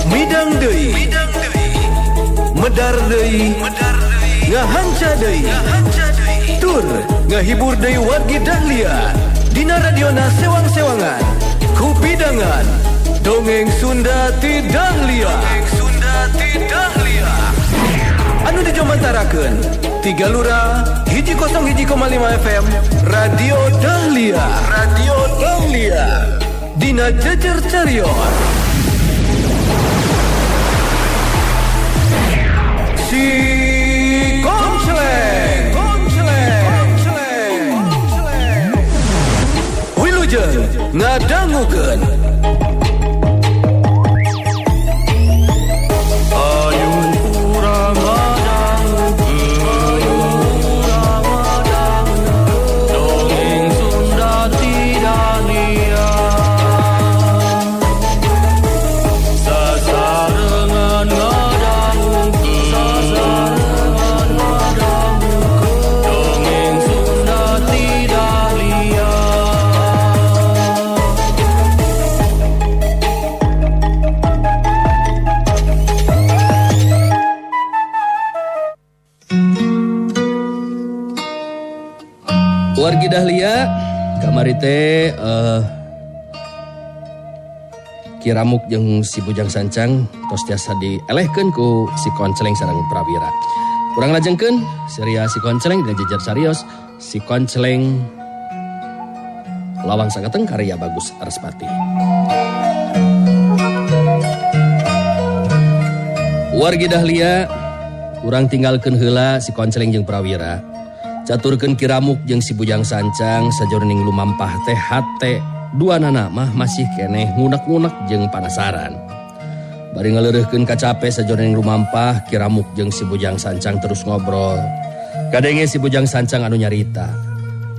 Midang deui, medar deui, ngahanca deui, tur ngahibur deui wargi Dahlia dina radiona sewang-sewangan kupidangan dongeng Sunda ti Dahlia. Dongeng Sunda ti Dahlia anu dijomantarakeun Tiga Lura 101,5 FM Radio Dahlia. Radio Dahlia dina Jejer Carios. Si Konceleng, Konceleng, Konceleng. Wilujeng ngadangukeun. Ayo urang ngadangukeun, urang ngadangukeun dongeng Sunda ti Dahlia. Sasarengan ngadangukeun, sasarengan ngadangukeun dongeng Sunda ti Dahlia. Wargi Dahlia kamari teh Kiramuk jeung si Bujang Sancang tos tiasa dielehkeun ku si Konceleng sareng Prawira. Urang lajengkeun serial si Konceleng dan jejer sarios si Konceleng Lawang Saketeng karya Bagus Respati. Wargi Dahlia urang tinggalkeun heula si Konceleng jeung Prawira. Caturkeun Kiramuk jeung si Bujang Sancang sajroning lumampah teh hate dua nana mah masih keneh ngunek-ngunek jeung panasaran. Bari ngaleureurkeun kacape sajroning lumampah Kiramuk jeung si Bujang Sancang terus ngobrol. Kadenge si Bujang Sancang anu nyarita.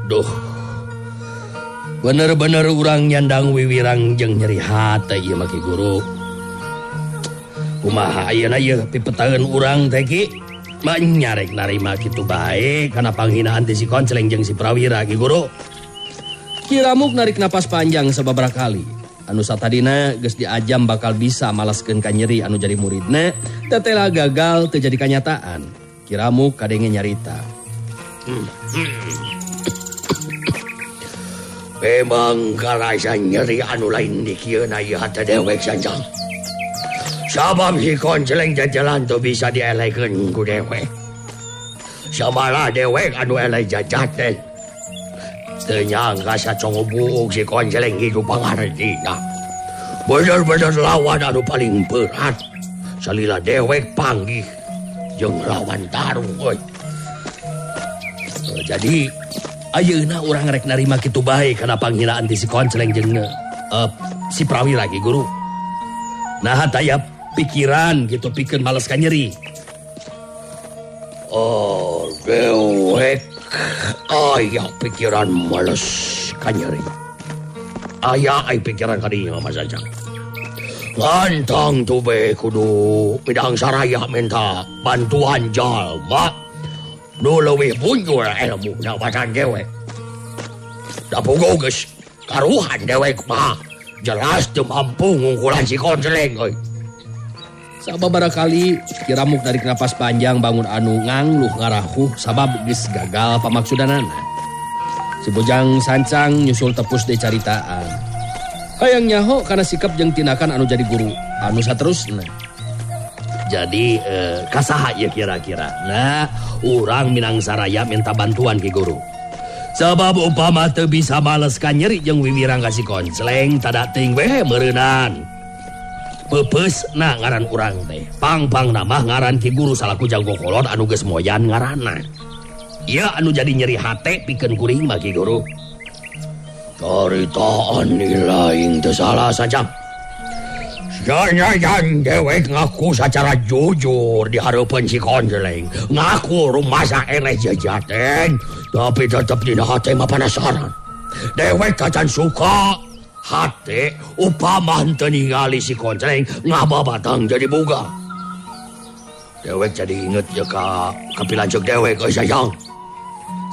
Duh. Bener-bener urang nyandang wiwirang jeung nyeri hate ieu mah Ki Guru. Kumaha ayeuna ieu pipetaeun urang teh Ki? Manyarek narima kitu bae kana panghinaan ti si Konceleng jeung si Prawira Ki Guru. Kiramuk narik napas panjang sababaraha kali. Anu satadina geus diajam bakal bisa malaskeun ka nyeri anu jadi muridna, tetela gagal teu jadi kanyataan. Kiramuk kadenge nyarita. Memang karasa nyeri anu lain di kieu na ieu hate dewek sanjang. Sabab si Konceleng jajalan tu bisa dielekeun ku dewek. Samalah dewek anu eleh jajat teh. Teu nyangka sacongo buuk si Konceleng hidup pangartina. Bener-bener lawan anu paling berat. Salila dewek panggih jeung lawan tarung euy. Jadi ayeuna urang rek narima kitu bae kana panghinaan ti si Konceleng jeung si Prawira Ki Guru. Nah taya pikiran gitu pikeun males ka nyeri. Oh, dewek aya pikiran males ka nyeri. Aya ai pikiran ka dieu mah saja. Gantang tu be kudu midang saraya minta bantuan jalma nu leuwih bunjul ilmu na badan dewek. Da puguh geus karuhan dewek mah jelas teu mampu ngungkulan si Konceleng euy. Sababaraha kali Kiramuk narik napas panjang bangun anu ngangluh ngarahuh sabab geus gagal pamaksudanana. Si Bujang Sancang nyusul tepus deui caritaan. Hayang nyaho kana sikap jeung tindakan anu jadi guru anu saterusna. Jadi kasaha ieu kira-kira? Nah, urang Minang Saraya minta bantuan ki guru. Sabab upama teu bisa males ka nyeri jeung wiwirang ka si Konceleng tada teuing we meureunan. Peupeus na ngaran urang teh. Pang-pang nama ngaran ki guru salaku jago kolot anu geus moyan ngaranna. Ieu anu jadi nyeri hate pikeun kuring mah ki guru. Caritaan lain teu salah saja. Jangan dewek ngaku secara jujur di hareupeun si Konceleng. Ngaku rumasa eleh jajaten, tapi tetep dina hate mah penasaran. Dewek tacan suka hate upama henteu ningali si Konceleng ngababatang jadi boga. Dewek jadi inget ya ka kapilanceuk dewek euy sayang.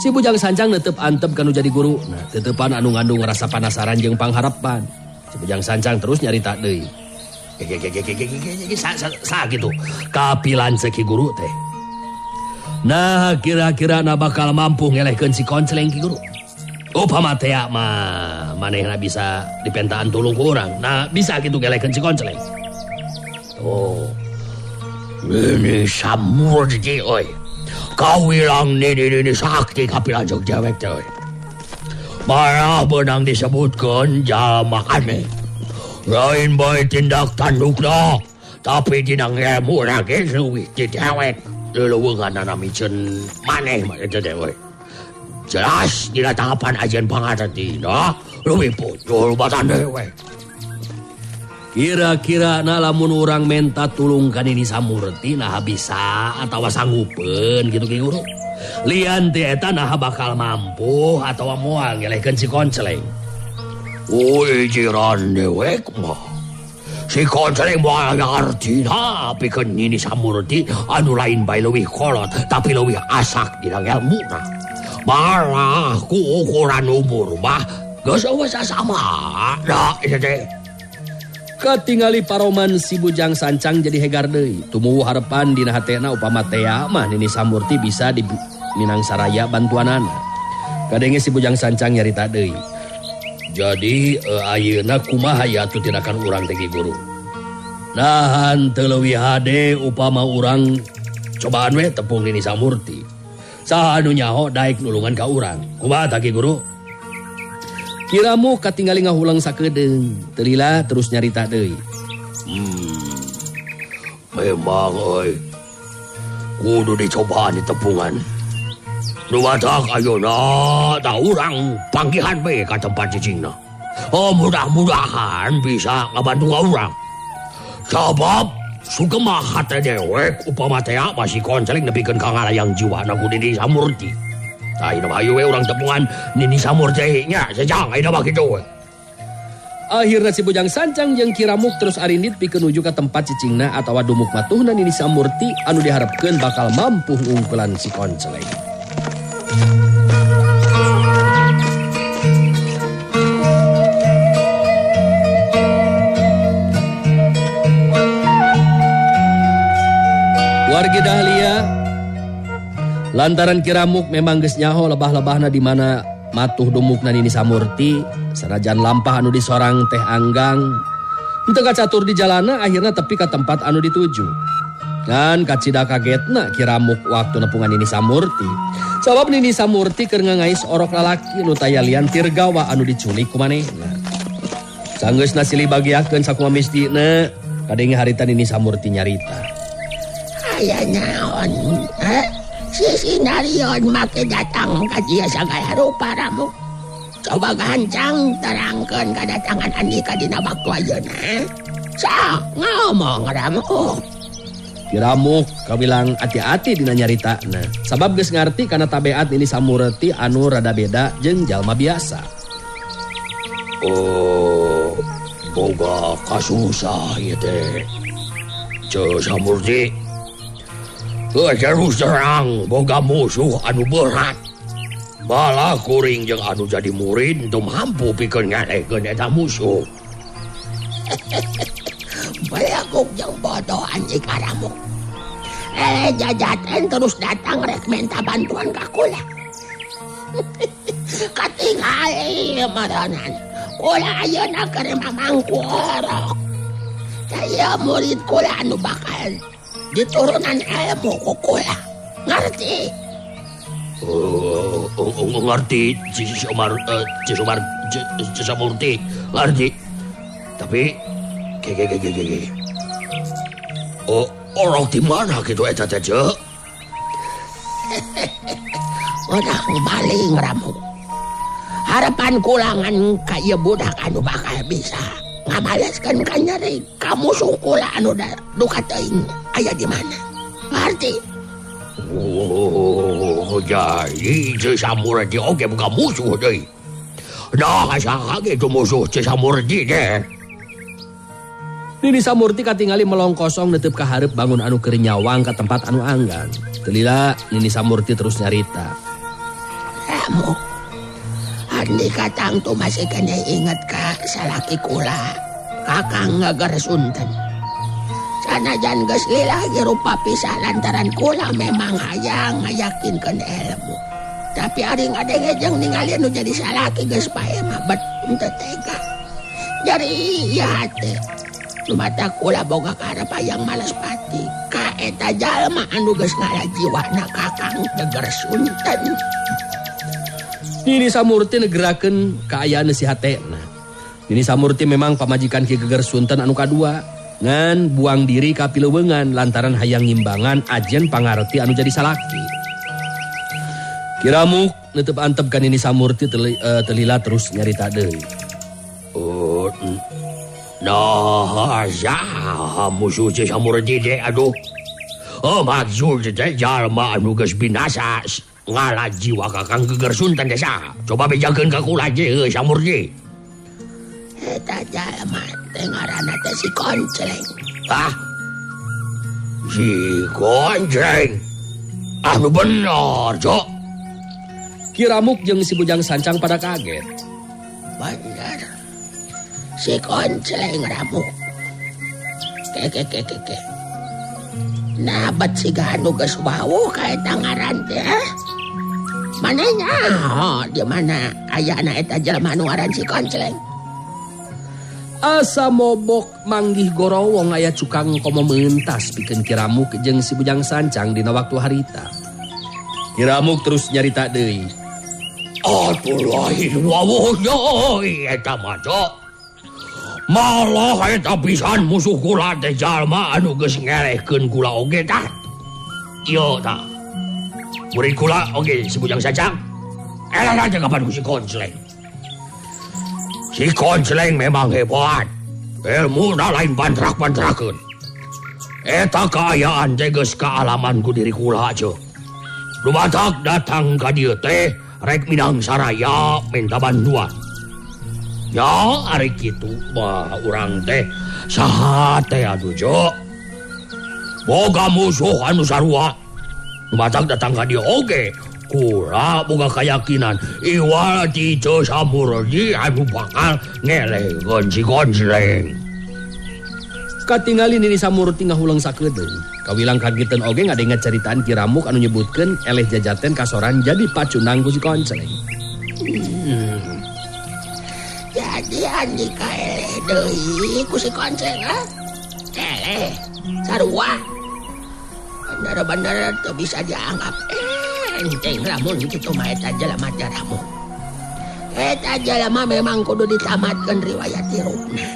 Si Bujang Sancang netep antep kanu jadi guru. Nah, tetepan anu ngandung rasa penasaran jeung pangharapan. Si Bujang Sancang terus nyarita deui. Sa gitu. Kapilan ceuk Ki Guru teh. Nah, kira-kira na bakal mampu ngelehkeun si Koncleng Ki Guru. Upama teh mah manehna bisa dipentaan tulung ku urang. Nah, bisa gitu ngelehkeun si Koncleng. Oh. Ini Samurti euy. Kawilang nini sakti kapilan ceuk dewek teh euy. Malah benang disebutkan jalma aneh. Lain bae tindak tandukna, tapi dina ngelmu lagi leuwih ti dewek. Leuweunganana miceun maneh mah eta teh euy. Jelas dina tahapan ajian pangatetina leuwih pucul batan dewek. Kira-kira na lamun urang menta tulung ka Nini Samurti nah bisa atawa sanggupeun kitu Ki Guru. Lian ti eta nah bakal mampu atawa moal ngelehkeun si Koncleng. Uy jiran dewek mah. Si Koncleng moal ngartina pikeun Nini Samurti anu lain bae leuwih kolot tapi leuwih asak dina ngelmuna. Malah ku ukuran umur mah geus eueuh sasama. Da eta teh. Katingali paroman si Bujang Sancang jadi hegar deui. Tumuwuh harepan dina hatena upama tea mah Nini Samurti bisa di Minang Saraya bantuanana. Kadenge si Bujang Sancang nyarita deui. Jadi ayeuna kumaha ya atuh tindakan urang teh Ki Guru? Nahan teu leuwih hade upama urang cobaan we tepung Nini Samurti. Saha anu nyaho daek nulungan ka urang. Kumaha tah Ki Guru? Kiramu katingali ngahulang sakedeung, teu lila terus nyarita deui. Memang euy. Kudu dicobaan di tepungan. Nu matak ayeuna tah urang panggihan we ka tempat cicingna. Oh, mudah-mudahan bisa ngabantu ka urang. Sabab sugema hate dewek upama teh masih Koncleng nepikeun ka ngalayang jiwana ku Nini Samurti. Ayeuna mah hayu we urang tepungan Nini Samurti nya sejang ayeuna mah kitu we. Akhirna si Bujang Sancang jeung Ki Ramuk terus arindit pikeun nuju ka tempat cicingna atawa dumuk matuhna Nini Samurti anu diharepkeun bakal mampu ngungkulan si Koncleng. Wargi Dahlia, lantaran Ki Ramuk memang geus nyaho lebah-lebahna di mana matuh dumukna Nini Samurti, sanajan lampah anu disorang teh anggang, henteu kacatur di jalana akhirna tepi ka tempat anu dituju. Ngan kacida kagetna Ki Ramuk waktu nepungan Nini Samurti. Sabab Nini Samurti keur ngangais orok lalaki nu taya lian tirgawa anu diculik ku manehna. Sanggeusna silih bagiakeun sakumaha mistina, kadenge harita Nini Samurti nyarita. Aya naon? Sisi Narion make datang ka dieu sagala rupa Ramuk. Coba gancang terangkeun kadatangan andika dina waktu ayeuna. Sok ngomong Ramuk. Ki Ramuk kawilang ati-ati dina nyaritana. Sabab geus ngarti kana tabeat Nini Samurti anu rada beda jeung jalma biasa. Oh, boga kasusah ieu teh. Ceu Samurti. Terus terang boga musuh anu berat. Malah kuring jeung anu jadi murid teu mampu pikeun ngalehkeun eta musuh. Balaguk jeung bodoh anjing Ramuk. Jajaten terus datang rek minta bantuan ka kula. Katingali maranan. Kula ayeuna keur mamangku orok. Saya murid kula anu bakal diturunan ilmu ku kula. Ngerti? Ngerti, Ci Samurti, ngerti. Tapi ge. Oh, orang di mana gitu eta teh, Ceu? Orang maling Ramuk. Harapan kulangan ka ieu budak anu bakal bisa ngabaleskeun ka nyeri ka musuh kula anu duka teuing aya di mana. Ngerti? Oh, jadi Ci Samurti oge bukan musuh deui. Nah, saha ge musuh Ci Samurti teh? Nini Samurti katingali melong kosong netep ka hareup bangun anu keur nyawang ka tempat anu anggang. Teu lila Nini Samurti terus nyarita. Ramuk, Andika tangtu masih keneh inget ka salaki kula. Kakang Geger Sunten. Sanajan geus lila rupa pisah lantaran kula memang hayang ngayakinkeun ilmu. Tapi ari ngadenge jeung ningali nu jadi salaki geus pae mah bet teu tega. Jadi ieu hate. Mata kula boga karep hayang males pati ka eta jalma anu geus ngala jiwana Kakang Geger Sunten. Nini Samurti negerakeun kaayaan si hatena. Nini Samurti memang pamajikan Ki Geger Sunten anu kadua, ngan buang diri ka pileuweungan lantaran hayang ngimbangan ajen pangarti anu jadi salaki. Kiramuk netep antep ka Nini Samurti telila terus nyarita deui. Oh, nah, saha musuh Ceu Samurti teh aduh. Oh, maksud teh jalma anu geus binasa ngala jiwa Kakang Geger Sunten teh saha? Coba bejakeun ka kula Ceu Samurti. Eta jalma teh ngaranna teh si Koncleng. Hah? Si Koncleng? Anu bener, Cok. Kiramuk jeung si Bujang Sancang pada kaget. Bener. Si Koncleng ramuk. Keke. Nah, bet siga anu geus wawuh ka eta ngaran teh. Manehnya di mana ayana eta jelema anu ngaran si Koncleng? Asa mobok manggih gorowong aya cukang komo mentas pikeun Kiramuk jeung si Bujang Sancang dina waktu harita. Kiramuk terus nyarita deui. Atuh lain wawuh deui eta mah, Cok. Malah eta pisan musuh kula teh jalma anu geus ngelehkeun kula oge tah. Ieu tah. Murid kula oge si Bujang Sancang. Eleh aja kapan ku si Koncleng. Si Koncleng memang hebat. Ilmuna lain pantrak-pantrakeun. Eta kaayaan teh geus kaalaman ku diri kula ce. Lumatak datang ka dieu teh rek minang saraya minta bantuan. Ya, ari kitu mah urang teh saha teh atuh Cok. Boga musuh anu sarua. Lumatak datang ka dieu oge. Kula boga kayakinan iwal ti Ceu Samurti anu bakal ngelehkeun si Koncleng. Katingali Nini Samurti ngahuleng sakedeung. Kawilang kagetan oge ngadenge caritaan Kiramuk anu nyebutkeun eleh jajaten kasoran jadi pacundang ku si Koncleng. Jadi andika eleh deui ku si Koncleng ah. Eleh sarua. Bener-bener teu bisa dianggap enteng lamun kitu mah eta jelema jaramu. Eta jelema memang kudu ditamatkeun riwayat hirupna.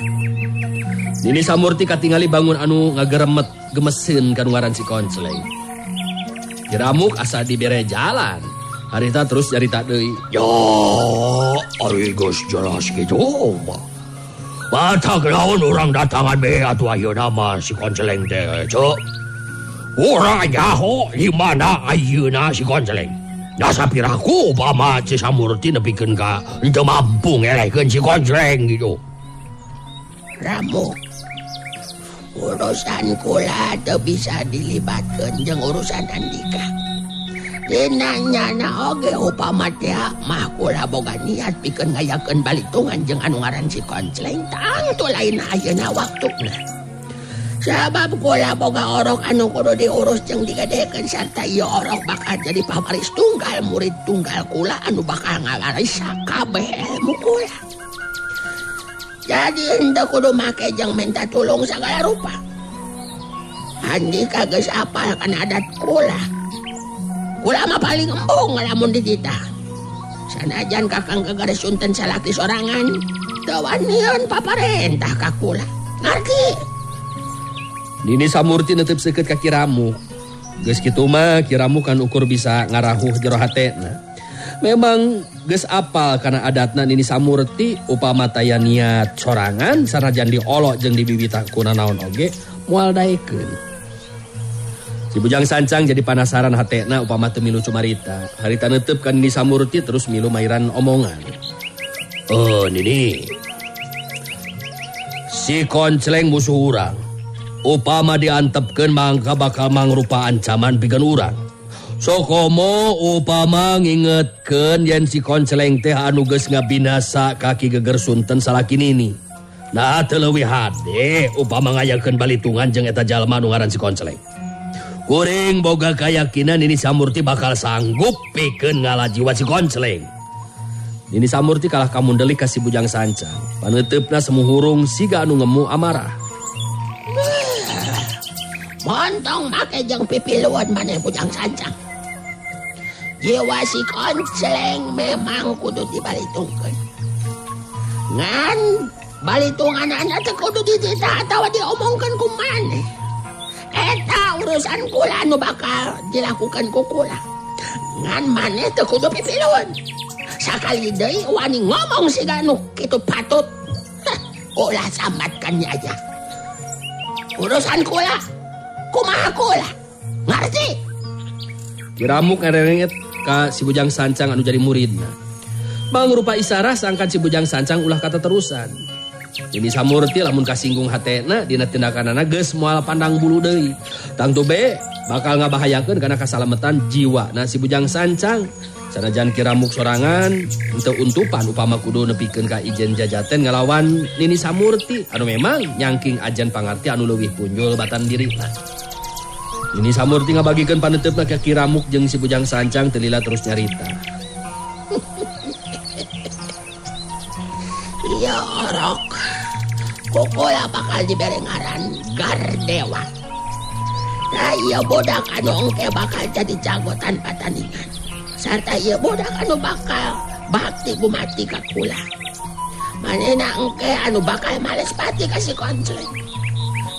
Nini Samurti katingali bangun anu ngageremet gemeseun ka nu ngaran si Koncleng. Kiramuk asa dibere jalan. Harita terus nyarita deui. Ya, ari geus jelas kitu mah. Batak lawan urang datangan be atuh ayeuna mah si Koncleng teh, Cok. Urang nyaho di mana ayeuna si Koncleng. Nasa piraku upama Ceu Samurti nepikeun ka henteu mampu ngelehkeun si Koncleng gitu. Ramuk, urusan kula teu bisa dilibatkeun jeung urusan andika. Dina nyana oge upama teh mah kula boga niat pikeun ngayakeun balitungan jeung anu ngaran si Koncleng tangtu lain ayeuna waktuna. Sabab kula boga orok anu kudu diurus jeung digedekeun sarta ieu orok bakal jadi pawaris tunggal murid tunggal kula anu bakal ngawaris sakabeh ilmu kula. Jadi henteu kudu make jeung minta tulung sagala rupa. Andika geus apal kana adat kula. Kula mah paling embung lamun dititah. Sanajan Kakang Geger Sunten salaki sorangan, teu wanian paparentah ka kula. Ngarti? Nini Samurti netep seukeut ka Kiramuk. Geus kitu mah Kiramuk kan ukur bisa ngarahuh jero hatena. Memang geus apal kana adatna Nini Samurti upama taya niat sorangan sanajan diolok jeung dibibitan ku nanaon oge moal daekeun. Si Bujang Sancang jadi panasaran hatena upama teu milu cumarita. Harita netep ka Nini Samurti terus milu mairan omongan. Oh, Nini. Si Koncleng musuh urang. Upama diantepkeun mangka bakal mangrupa ancaman pikeun urang. Sokomo upama ngingetkeun yen si Konceleng teh anu geus ngabinasa kaki geger sunten salaki nini. Nah teu leuwih hade upama ngayakeun balitungan jeung eta jalma anu ngaran si Konceleng. Kuring boga kayakinan Nini Samurti bakal sanggup pikeun ngalajiwa si Konceleng. Nini Samurti kalah kamundelik ka si Bujang Sancang. Paneuteup semu hurung siga anu ngemu amarah. Montong make jeung pipiluan maneh Bujang Sancang. Jiwa si Konceleng memang kudu dibalitungkeun. Ngan balitunganana teh kudu dititah atawa diomongkeun ku maneh. Eta urusan kula anu bakal dilakukan ku kula. Ngan maneh teu kudu pipiluan. Sakali deui wani ngomong siga nu kitu patut. Ulah sambatkan aja. Urusan kula kumaha kula. Ngarti? Kiramuk ngarerengit ka si Bujang Sancang anu jadi muridna. Mangrupa isarah sangkan si Bujang Sancang ulah kata terusan. Nini Samurti lamun kasinggung hatena dina tindakanana geus moal pandang bulu deui. Tangtu be bakal ngabahayakeun kana kasalametan jiwa na si Bujang Sancang. Sanajan Kiramuk sorangan henteu untupan upama kudu nepikeun ka ijen jajaten ngalawan Nini Samurti anu memang nyangking ajen pangarti anu leuwih punjul batan dirina. Nini Samurti ngabagikeun paneuteup ka Kiramuk jeung si Bujang Sancang teu lila terus nyarita. Iya orok, kokola bakal dibere ngaran Gardewa. Nah iya bodak anu engke bakal jadi jago tanpa tandingan. Sarta iya bodak anu bakal bakti gumati ka kula. Manehna engke anu bakal males pati ka si Konceleng.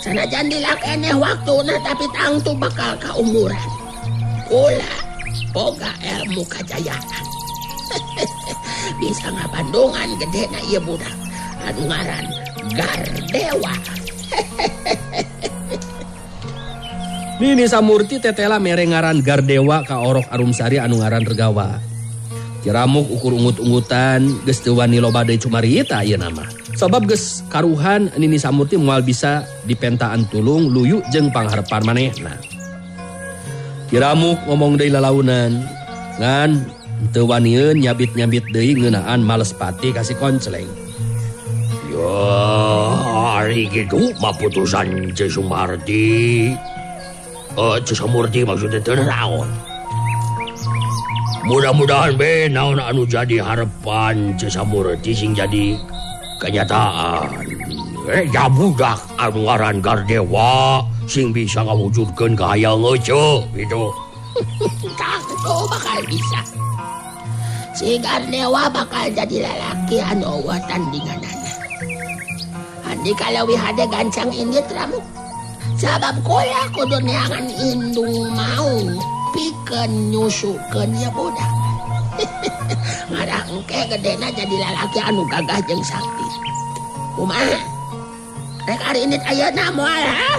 Sanajan dilakeneh waktuna tapi tangtu bakal kaumuran. Kula boga ilmu kajayaan. Bisa ngabandungan gede na ieu budak anu ngaran Gardewa. Nini Samurti tetela mere ngaran Gardewa ka orok Arumsari anu ngaran Regawa. Kiramuk ukur ungut-ungutan geus teu wani loba deui cumarita ieu nama. Sabab geus karuhan Nini Samurti moal bisa dipentaan tulung luyu jeung pangharepan manehna. Kiramuk ngomong deui lalaunan ngan teu wanieun nyabit-nyabit deui ngeunaan males pati ka si Konceleng. Ya, ari kitu mah putusan Ceu Sumarti. Ceu Samurti maksudnya teu naon. Mudah-mudahan be naon anu jadi harapan Ceu Samurti sing jadi kenyataan. Ya budak anu ngaran Gardewa sing bisa ngawujudkeun kahayang Ceu gitu. Tangtu bakal bisa. Si Gardewa bakal jadi lalaki anu eueuh tandinganana. Andika leuwih hade gancang indit ramu. Sabab kula kudu neangan indung maung pikeun nyusukeun ieu budak. Ngarah engke gedena jadi lalaki anu gagah jeung sakti. Kumaha? Rek ari indit ayeuna moal ha?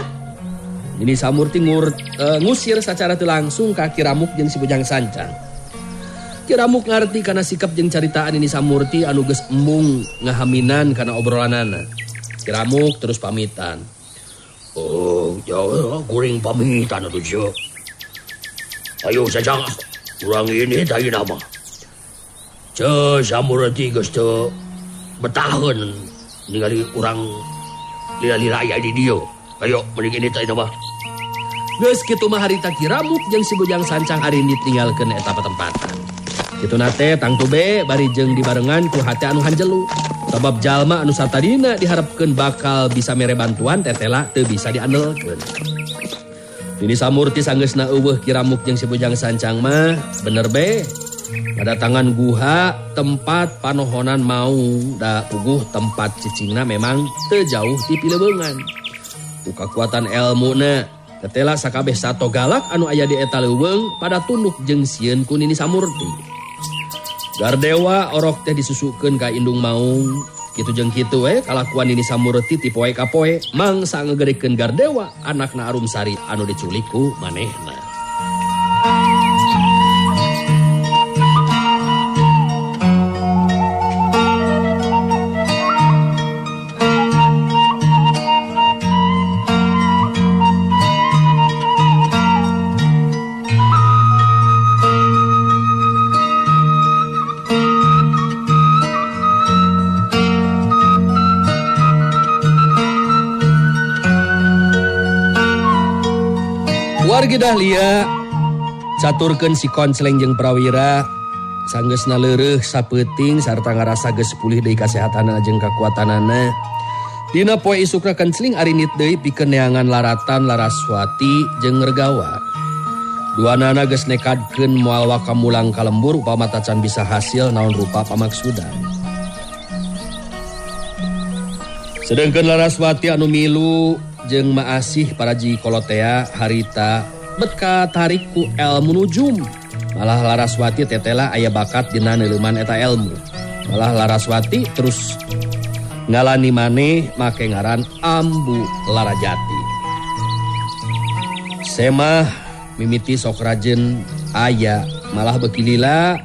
Nini Samurti ngusir sacara teu langsung ka Kiramuk jeung si Bujang Sancang. Kiramuk ngarti kana sikap jeung caritaan Nini Samurti anu geus embung ngahaminan kana obrolanana. Kiramuk terus pamitan. Oh, jauh kuring pamitan atuh Ceu. Ayo sajang, urang ini tadi nama. Ceu Samurti geus teu betaheun ningali urang lila-lila aya di dieu. Ayo mending ini tadi nama. Geus kitu mah harita Kiramuk jeung si Bujang Sancang arindit ninggalkeun eta patempatan. Kitu nate tangtu be bari jeung dibarengan ku hate anu hanjelu. Sabab jalma anu satadina diharapkeun bakal bisa mere bantuan tetela teu bisa diandelkeun. Nini Samurti sanggeusna eueuh Kiramuk jeung si Bujang Sancang mah bener be. Ngadatangan guha tempat panohonan maung da puguh tempat cicingna memang teu jauh ti pilebeungan. Ku kakuatan elmuna tetela sakabeh sato galak anu aya di eta leuweung pada tunduk jeung sieun ku Nini Samurti. Gardewa orok teh disusukeun ka indung maung. Kitu jeung kitu we kalakuan Nini Samurti ti poe ka poe mangsa ngegedekeun Gardewa anakna Arumsari anu diculik ku manehna. Wargi Dahlia caturkeun si Koncleng jeung Prawira sanggeusna leureuh sapeuting sarta ngarasa geus pulih deui kasehatanna jeung kakuatanana. Dina poe isukna Kencling arinit deui pikeun neangan laratan Laraswati jeung Regawa. Duanana geus nekadkeun moal waka mulang ka lembur upama tacan bisa hasil naon rupa pamaksudan. Sedengkeun Laraswati anu milu jeung maasih paraji kolotea harita bet katarik ku elmu nujum. Malah Laraswati tetela aya bakat dina neuleuman eta elmu. Malah Laraswati terus ngalani maneh make ngaran Ambu Larajati. Semah mimiti sok rajen aya malah beki lila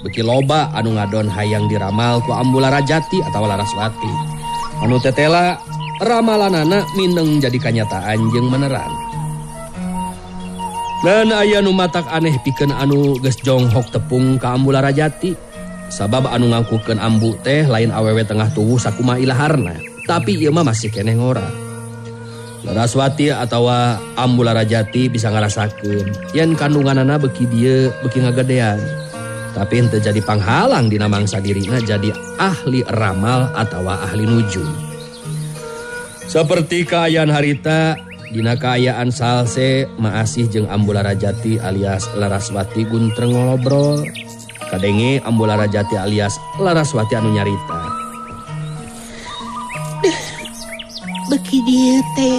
beki loba anu ngadon hayang diramal ku Ambu Larajati atawa Laraswati. Anu tetela ramalanana mineng jadi kanyataan jeung meneran. Dan aya nu matak aneh pikeun anu geus jonghok tepung ka Ambu Larajati. Sabab anu ngangkukeun ambu teh lain awewe tengah tuwuh sakumaha ilaharna, tapi ieu mah masih keneh ngora. Laraswati atawa Ambu Larajati bisa ngarasakeun yen kandunganana beki dieu beki ngagedean. Tapi henteu jadi panghalang dina mangsa dirina jadi ahli ramal atawa ahli nujum. Seperti kaayaan harita dina kaayaan salse maasih jeung Ambu Larajati alias Laraswati guntreng ngobrol. Kadenge Ambu Larajati alias Laraswati anu nyarita. Beki dieu teh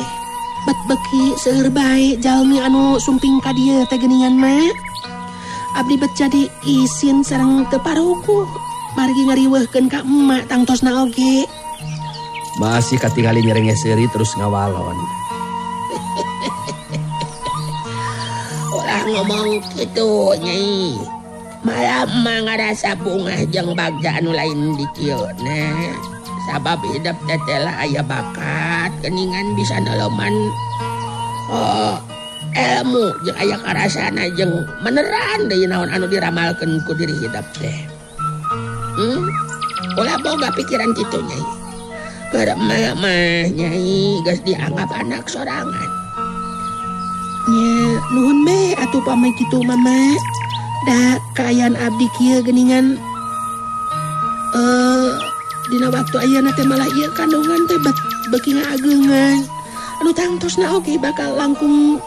bet beki seueur bae jalmi anu sumping ka dieu teh geuningan mah. Abdi bet jadi isin sareng teu paruguh margi ngariweuhkeun ka emak tangtosna oge. Masih katingali nyerenge seuri terus ngawalon. Ulah ngomong kitu nyai. Malah emak ngarasa bungah jeung bagja anu lain di kieu na. Sabab hidup tetela aya bakat keningan bisa neleman ilmu jeung aya karasana jeung meneran deui naon anu diramalkeun ku diri hidup teh. Ulah boga pikiran kitu nyai. Keur emak mah nyai geus dianggap anak sorangan. Nya nuhun be atuh pamai kitu mama. Da kaayaan abdi kieu geuningan dina waktu ayeuna teh malah ieu kandungan teh beuki ngaageungan. Anu tangtosna oge bakal langkung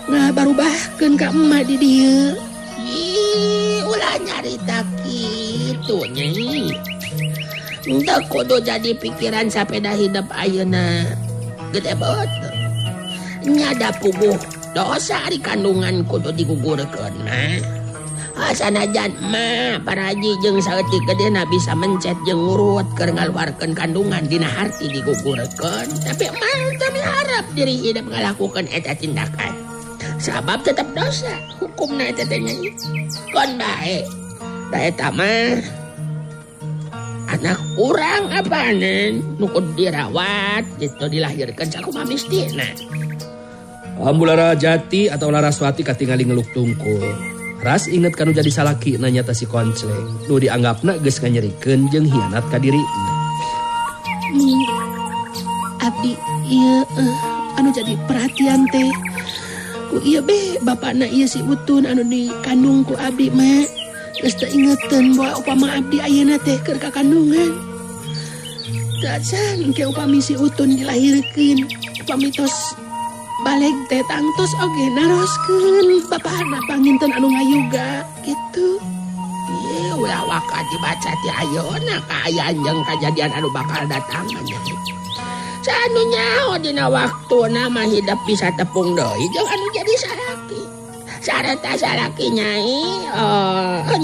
ngabarubahkeun ka emak di dieu. Ih, ulah nyarita kitu nyai. Henteu kudu jadi pikiran sapeda hidup ayeuna gede beut. Nyada puguh dosa ari kandungan kudu digugurkeun mah. Sanajan mah paraji jeung saeutik gedena bisa mencet jeung ngurut keur ngaluarkeun kandungan dina harti digugurkeun, tapi mah teu miharep diri hidup ngalakukeun eta tindakan. Sabab tetep dosa hukumna eta teh nyai. Kon bae da eta mah anak urang apaanan nu kudu dirawat gitu dilahirkeun sakumaha mistina. Ambu Larajati atau Laraswati katingali ngeluk tungkul. Ras inget kanu jadi salaki nanya ta si Koncleng. Nu dianggapna geus nganyerikeun jeung hianat ka dirina. Abdi ieu anu jadi perhatian teh. Ku ieu be bapakna ieu si Utun anu dikandung ku abdi mah. Geus teu ingeteun bahwa upama abdi ayeuna teh keur kakandungan. Tacan ke upami si Utun dilahirkeun, upami tos balik teh tangtos oge naroskeun bapakna panginten anu ngayuga gitu. Ieu ulah waka dibaca ti ayeuna kaayaan jeung kajadian anu bakal datang nya. Sanu nyaho dina waktuna mah hidup bisa tepung deui jeung anu jadi salaki. Sarta salaki nyai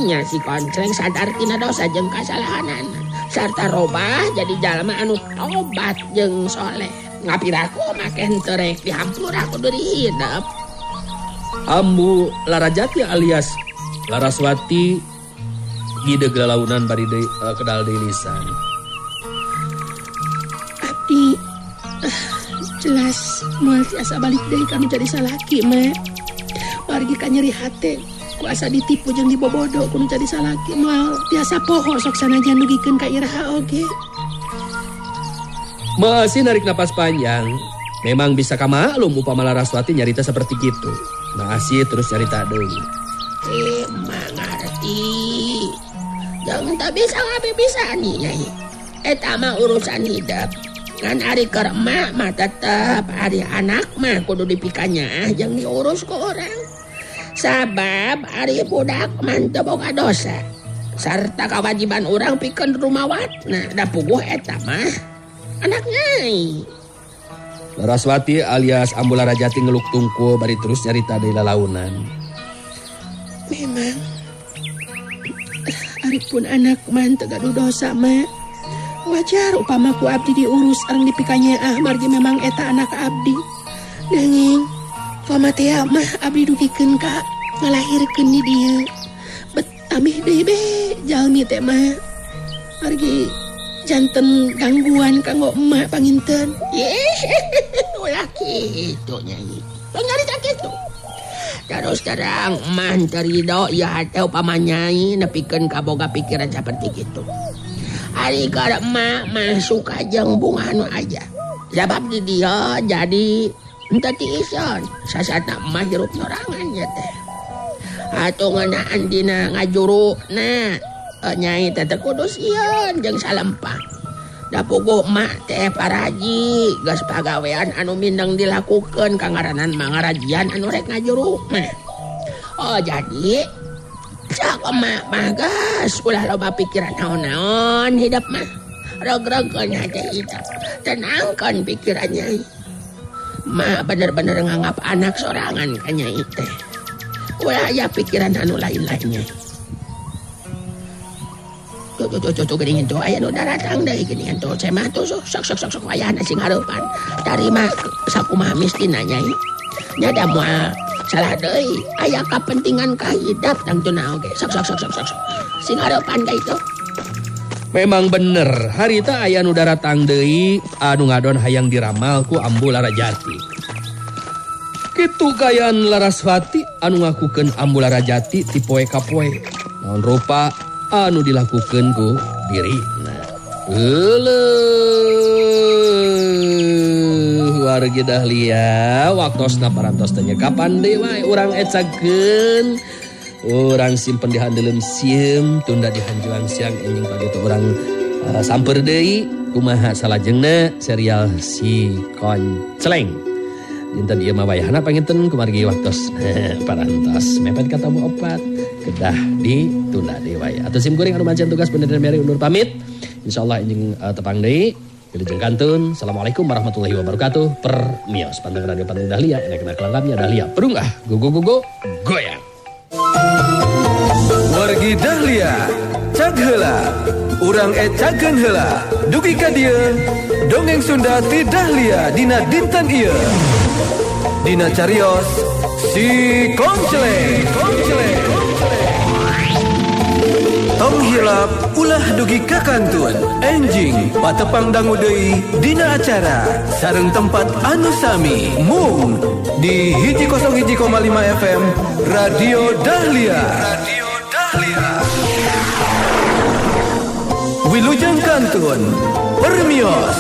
nya si Koncleng sadar tina dosa jeung kasalahanana. Sarta robah jadi jalma anu tobat jeung soleh. Ngapiraku make henteu rek dihampura ku diri hidup. Ambu Larajati alias Laraswati gideg lalaunan bari deui kedal deui lisan. Abdi jelas moal tiasa balik deui kanu jadi salaki mah. Wargi ka nyeri hate ku asa ditipu jeung dibobodo ku nu jadi salaki moal tiasa poho sok sanajan dugikeun ka iraha oge. Masih narik napas panjang. Memang bisa kamaklum upama Laraswati nyarita seperti gitu. Mak Asih terus carita deui. Mangarti. Jangan tak bisa ngabe-bisa nih nyai. Eta mah urusan hidup. Kan ari keur emak mah tetep ari anak mah kudu dipikanya jeung diurus ku urang. Sabab ari budak mah teu boga dosa. Sarta kewajiban urang pikeun rumawatna da puguh eta mah anak nyai. Laraswati alias Ambu Larajati ngeluk tungkul bari terus nyarita deui lalaunan. Memang ari pun anak mah teu gaduh dosa mah. Wajar upama ku abdi diurus areng dipikanya ah margi memang eta anak abdi. Nanging pamatea mah abdi dugikeun ka ngalahirkeun di dieu. Bet amih deui be jalmi teh mah. Margi janten gangguan kanggo emak panginten. Ulah kitu nyai. Tong nyarita kitu. Terus terang mah teu rido ieu hate upama nyai nepikeun kaboga pikiran saperti kitu. Ari keur emak mah suka jeung bunga nu aya. Sabab di dieu jadi henteu tiiseun. Sasatna emak hirup sorangan nya teh. Atuh ngeunaan dina ngajuru na nyai teh teu kudu sieun jeung salempang. Da puguh emak teh paraji geus pagawean anu mindeng dilakukeun kangaranan mangarajian anu rek ngajuru mah. Oh jadi cak emak mah geus ulah loba pikiran naon-naon hidup mah. Reg-regkeun hate hidup. Tenangkeun pikiran nyai. Mak bener-bener nganggap anak sorangan ka nyai teh. Ulah aya pikiran anu lain-lainnya. Tuh geuningan tuh aya nu daratang deui geuningan tuh cemah tuh sok sok sok sok wayahna sing hareupan. Tarima sakumaha miskinna nyai. Nya da moal salah deui aya kapentingan kahidap tangtuna oge. Sok sok sok sok sok. Sing hareupan ka itu. Memang bener harita aya nu daratang deui anu ngadon hayang diramal ku Ambu Larajati. Kitu kayan Laraswati anu ngakukeun Ambu Larajati ti poe ka poe. Naon rupa anu dilakukeun ku dirina. Euleuh wargi Dahlia waktosna parantos teh kapan deui wae urang ecakeun. Urang simpen di handeuleum sieum tunda di hanjuang siang enjing pagi teh urang samper deui kumaha salajengna serial si Konceleng. Dinten ieu mah wayahna panginten kumargi waktos parantos mepet ka tamu opat kedah ditunda deui wae. Atuh sim kuring anu mancen tugas bener mere undur pamit. Insyaallah enjing tepang deui. Wilujeng kantun. Assalamualaikum warahmatullahi wabarakatuh. Permios panteng radio panteng Dahlia enak-enak lengkapnya Dahlia. Perung ah go go go go goyang. Wargi Dahlia, cag heula, urang ecakeun heula. Dugi ka dieu, dongeng Sunda ti Dahlia dina dinten ieu. Dina carios si Konceleng. Tong hilap ulah dugi ka kantun. Enjing patepang dangu deui dina acara sareng tempat anu sami mung di 101,5 FM Radio Dahlia. Radio Dahlia. Wilujeng kantun. Permios.